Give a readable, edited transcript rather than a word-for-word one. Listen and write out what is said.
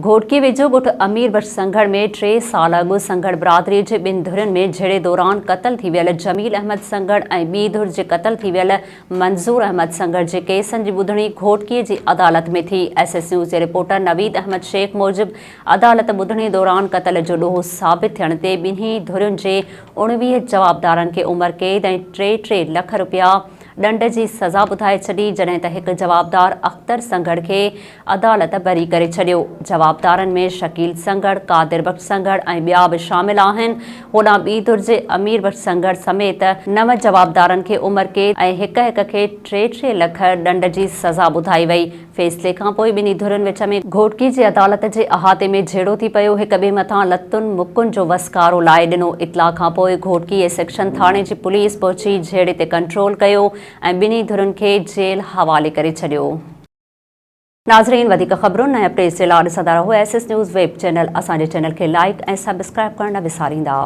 گهوٽڪي ويجهو ڳوٺ امير بخش سنگهڙ ۾ ٽي سال اڳ سنگهڙ برادري جي ٻن ڌرين ۾ جهيڙي دوران قتل ٿي ويل جميل احمد سنگهڙ ۽ ٻي ڌر جي قتل ٿي ويل منظور احمد سنگهڙ جي ڪيسن جي ٻڌڻي گهوٽڪي جي عدالت ۾ ٿي. ايس ايس نيوز جي رپورٽر نويد احمد شيخ موجب عدالت ٻڌڻي دوران قتل جو ڏوهه ثابت ٿيڻ تي ٻنهي ڌرين جي 19 جوابدارن کي عمر قيد ۽ ٽي ٽي لک رپيا ڏنڊ جي سزا ٻڌائي ڇڏي، جڏهن ته هڪ جوابدار اختر سنگهڙ کي عدالت بري ڪري ڇڏيو. جوابدارن ۾ شڪيل سنگهڙ، قادر بخش سنگهڙ ۽ ٻيا به شامل آهن. هوڏانهن ٻي ڌر جي امير بخش سنگهڙ سميت نو جوابدارن کي عمر قيد ۽ هڪ هڪ کي ٽي ٽي لک ڏنڊ جي سزا ٻڌائي وئي. فيصلي کانپوء ٻنهي ڌرين وچ ۾ گهوٽڪي جي عدالت جي احاطي ۾ جهيڙو ٿي پيو، هڪ ٻئي مٿان لتن مڪن جو وسڪارو لائي ڏنو، اطلاع کانپوء گهوٽڪي اي سيڪشن ٿاڻي جي پوليس پهچي جهيڙي تي ڪنٽرول ڪيو ۽ ٻنهي ڌرين کي جيل حوالي ڪري ڇڏيو. ناظرين وڌيڪ خبرن ۽ اپڊيٽس جي لاء ڏسندا رهو S S news web channel اسان جي چينل کي لائيڪ ۽ سبسڪرائيب ڪرڻ نه وساريندا.